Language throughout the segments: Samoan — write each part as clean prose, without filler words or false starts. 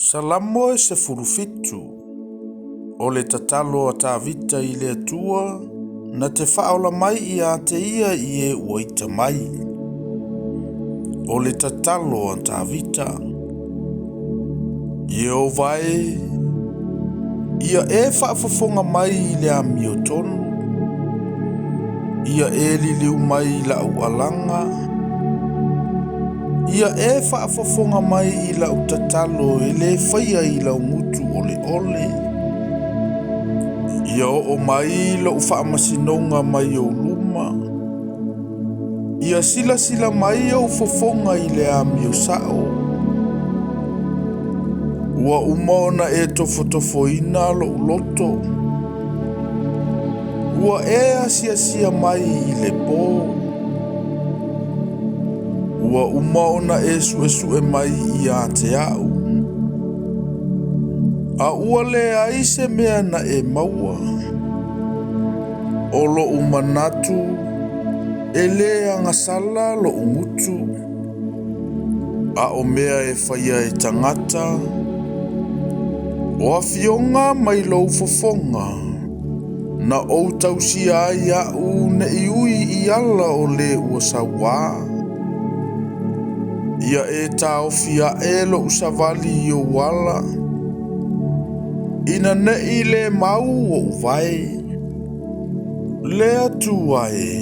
Salamo e 17. O le tatalo a Tavita i le Atua, na te faaola mai ia te ia i e ua ita mai. O le tatalo a Tavita. Ieova e, ia e faafofoga mai i le amiotonu, ia e liliu mai i lau alaga, ia e faafofoga mai i lau tatalo e le faia i lau gutu oleole. Ia oo mai lou faamasinoga mai ou luma, ia silasila mai ou fofoga i le amio sao. Ua uma ona e tofotofoina lou loto, ua e asiasia mai i le po. Ua uma ona e suesue mai ia te au, a ua leai se mea na e maua. O lou manatu, e le agasala lou gutu, a o mea e faia e tagata, o afioga mai lou fofoga, na ou tausia ai au ne i ui i ala o le ua sauā. Ia e taofi ae lou savali i ou ala, ina ne i le mau ou vae. Le Atua e,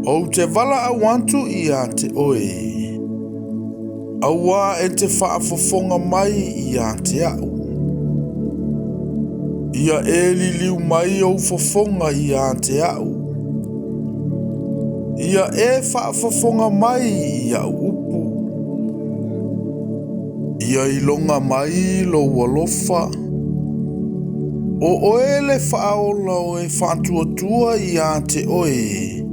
ou te valaau atu ia te oe, auā e te faafofoga mai ia te au. Ia e liliu mai ou fofoga ia te au, ia e faafofoga mai i au upu. Ia iloga mai lou alofa, o oe le faaola o e faatuatua ia te oe,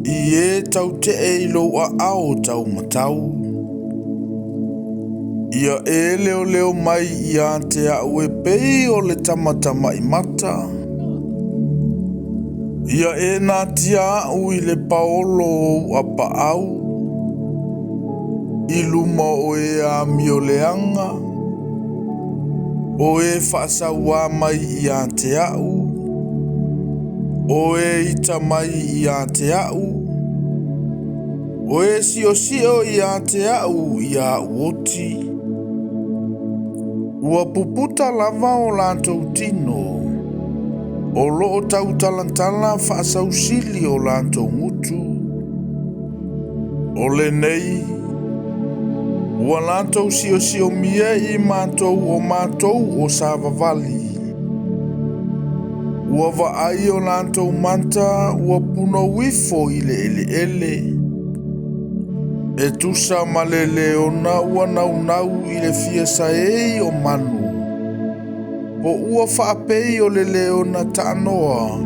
i e tautee i lou aao taumatau. Ia e leoleo mai ia te au e pei o le tamatamai mata. Ia e natia au i le paolo o ou apaau, i luma o e amio leaga, o e faasauā mai ia te au, o e ita mai ia te au, o e siosio ia te au ia au oti. Ua puputa lava o latou tino, o loo tautalatala faasausili o latou gutu. O lenei, ua latou siosiomia i matou o matou o savavali. Ua vaai o latou mata ua punou ifo i le eleele. E tusa ma le leona ua naunau i le fia saei o manu, po ua faapei o le leona taanoa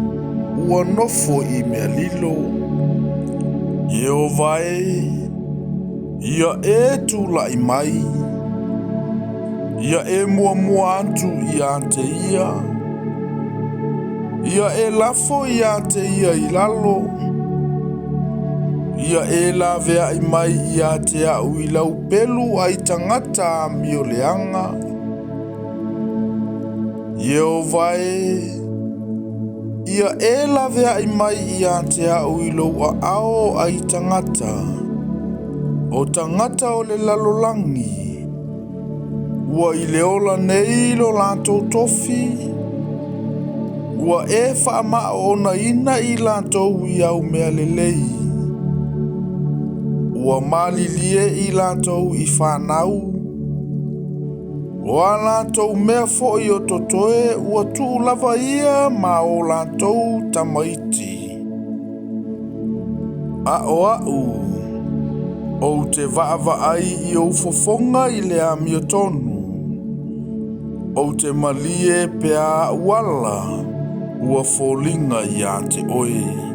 ua nofo i mea lilo. Ieova e, ia e tulai mai, ia e muamua atu ia te ia, ia e lafo ia te ia i lalo, ia e laveai mai ia te au i lau pelu ai tagata amio leaga. Ieova e, ia e laveai mai ia te au i lou aao ai tagata, o tagata o le lalolagi, ua i le ola nei lo latou tofi, ua e faamaoonaina i latou i au mea lelei, ua malilie i latou i fanau, o a latou mea foi o totoe ua tuu lava ia ma o latou tamaiti. A o au, ou te vaavaai i ou fofoga i le amiotonu, ou te malie pe a au ala ua foliga ia te oe.